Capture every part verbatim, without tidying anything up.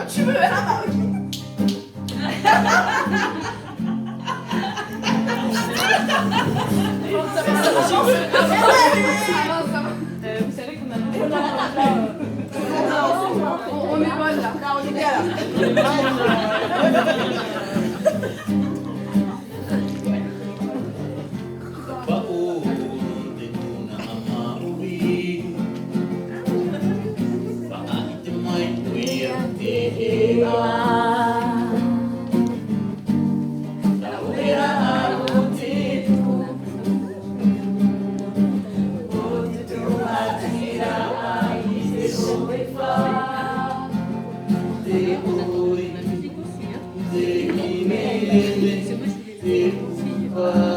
Tu veux, ah bah, ok. Euh, vous savez qu'on a... On, on est bonne là. Là, on est bien là. Paʻo nō te nūnaʻa maori. Faʻaʻite mai ʻoe iā te ea. Tauira o te tupu o te tuatira i te ʻohipa. Te ʻori, te hīmene, te ʻupaʻupa.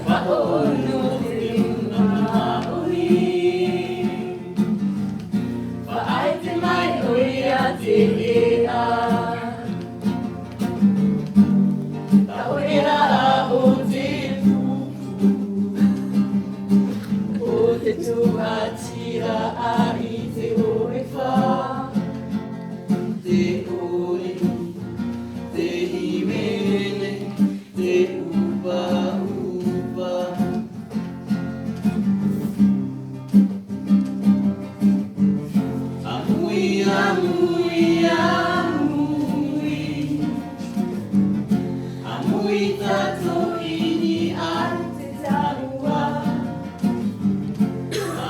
Paʻo nō te nūnaʻa maori. Faʻaʻite mai ʻoe iā te ea. Tauira o te tupu o te tuatira i te ʻohipa. Te ʻori, te hīmene, te ʻupaʻupa. ʻAmui, ʻamui, ʻamui. ʻAmui tātou i niʻa i te tāua.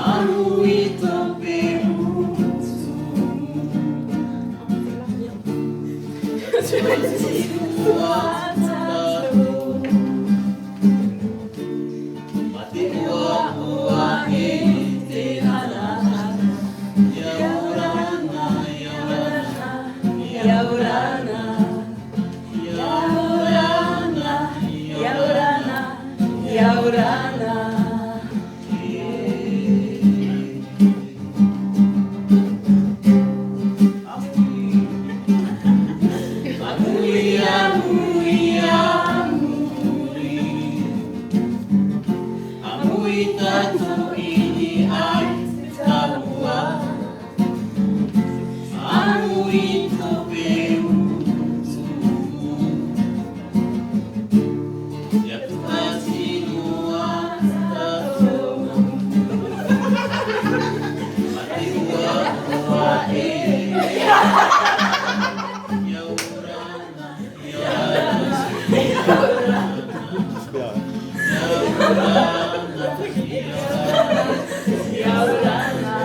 ʻAmui tō peʻutu. Te ua tātou. Ma te ua, ua e te hanahana. ʻIa ora na, ʻia ora na, ʻia ora na. ʻIa ora na, ʻia ora na, ʻia ora na. ʻAmui, ʻamui, ʻamui. ʻAmui tātou i niʻa i te tāua. ʻAmui tō peʻutu. ʻIa tuʻati noa tātou. Ma te ua, ua e. ʻIa ora na, ʻia ora na.